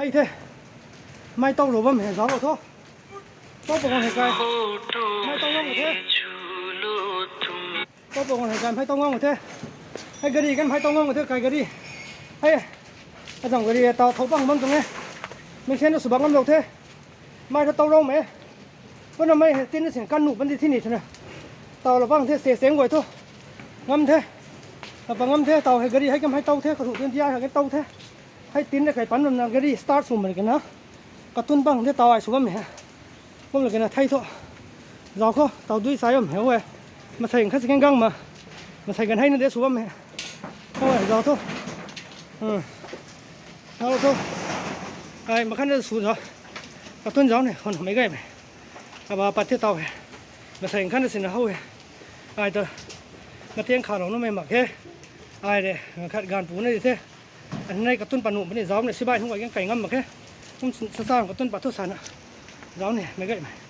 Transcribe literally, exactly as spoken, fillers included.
Hei the. Mei tow lou bam hei zauclou tho. Tow pa guang hei kai. Mei tow ngam the. Tow pa guang hei kai mei tow ngam the. Hei gari kan mei tow ngam the kai gari. Hei. Azang gari taw thow bang bam tuang e. Mei sen sw bak ngamlou the. Mei thu tow roumei. Kumna mei hei tin na sin kan nuh pan di thi ni twna. Tawlou bang the se seng guay thu. Ngam the. Apa ngam the taw hei gari hei kam hei tow the karuh tin tia hei tow the. Hei tin na kai pan bamna gari start sw mak kena. Katun bang the taw ai sw bam e. Kum la kena thei thu. Zauc khou taw dui sai bam he e. Masei khat si keng gang ma. Masei kan hei na de sw bam e. Zauc thu. Zauc thu. Ai makhan na sw zauc. Katun zauc ni khon mei gaymei. Aba pat the taw he. Masei khat na sina how e. Ai ta. Matiang kha rou numei mak khe. Ai de khat ganv pu na di the. Anei katun panuh puni zauc ni sibai hung ai keng kai ngam mak khe. Kum sasa katun pat thu sana. Zauc ni mei gaymei.